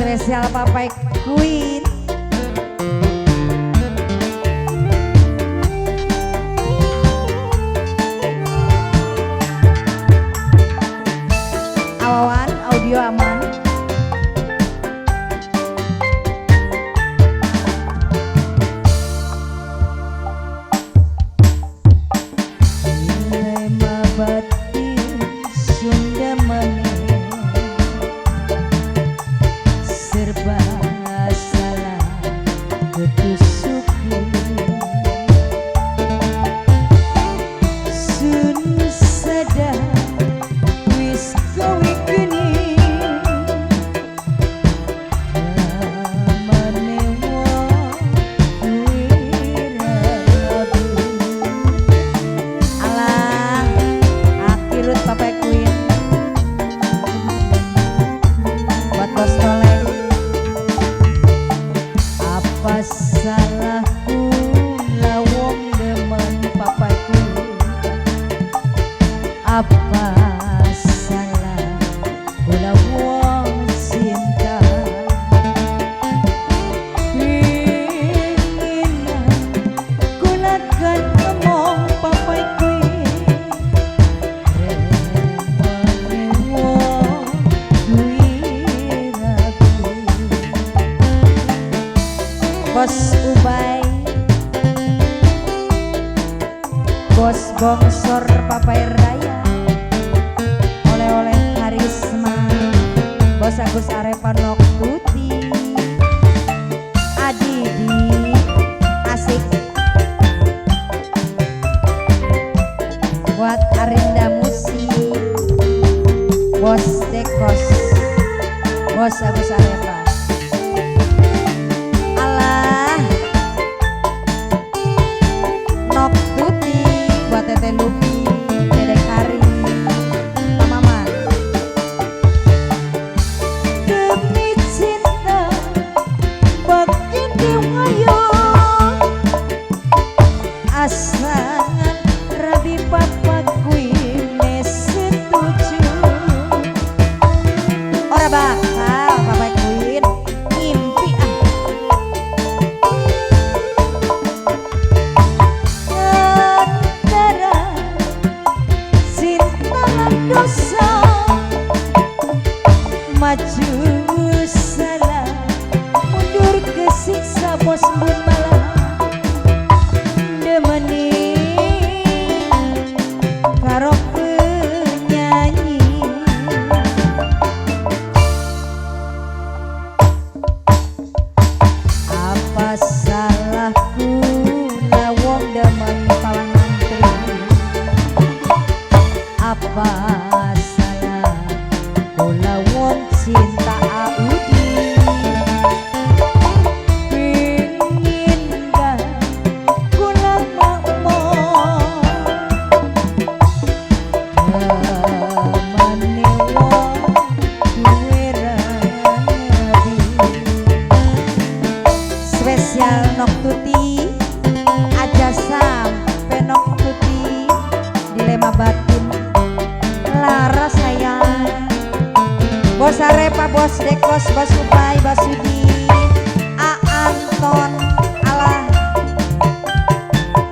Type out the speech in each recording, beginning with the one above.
Spesial Papai Queen. Awawan audio aman. Dilema batin Sunda maneh serba salah ketusuki sun sadar wis kowe geni amane wong duwe rabi. Alah akhirut Papai Queen buat bos toleh. Apa salahku lawong demen papaku, apa salah kula wong cinta, pinginan kula kan ngomong papaku remane wong duwe rabi. Bos Ubay, Bos Bongsor Papai Raya, oleh-oleh karisma, Bos Agus Arepa Nok Tuti, Adidi, asik. Buat Arinda Musik, Bos Dekos, Bos Agus Arepa. Alah Nok Tuti buat Teteh Lupi, Dedek Hari, Pak Maman. Demi cinta bakin diwayo asangan rabi papa kuine setuju. Ora bakal Papa Queen ngimpi ah. Antara cinta lan dosa maju salah mundur kesiksa bos bun malah demeni karo penyanyi. Apa salahku lawong demen pawan mantri, apa salah kula wong cinta Audi, pingin kan kula makmur temene wong duwe rabi. Spesial Nok Tuti aja sampe Nok Tuti dilema batin lara sayang. Bos Arepa, Bos Dekos, Bos Ubay, Bos Sudi, A Anton, alah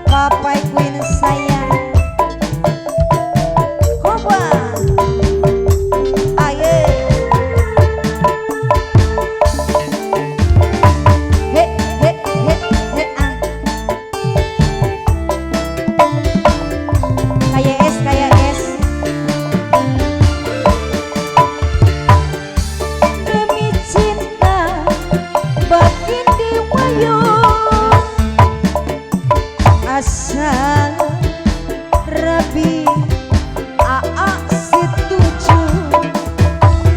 Papai Queen sayang. Koba, aye, he he he he ah. Kayak es, kayak es. Demi cinta batin diwayo asal rabi aa setuju.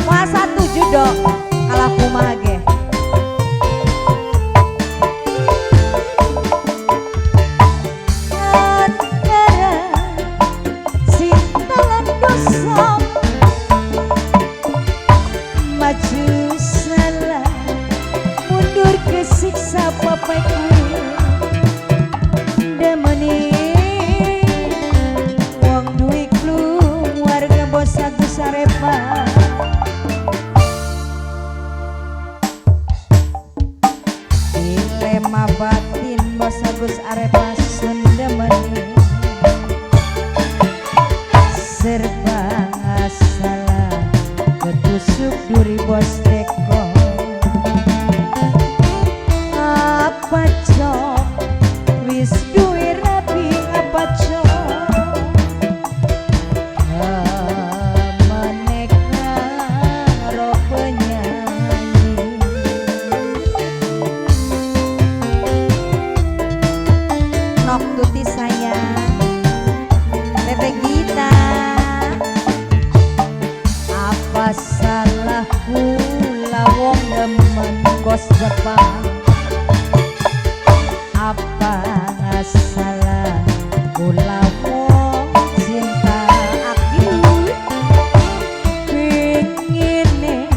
Masa tujuh dok kalah kumaha ge. Antara cinta lan dosa maju salah mundur kesiksa Papai Queen demeni wong duwe keluarga Bos Agus Arepa. Tusuk duri bos teko. Apa cok wis duwe rabi, apa cok meneka ro penyanyi. Nok tuti sayang Tete Gita. Apa salahku lawong demen bos Jepang? Apa salah kula wong cinta? Aku pingine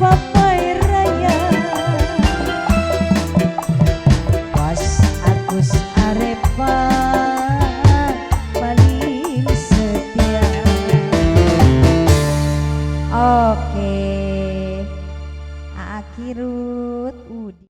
papai raya pas Agus Arepa paling setia. Oke, Akirut Udi.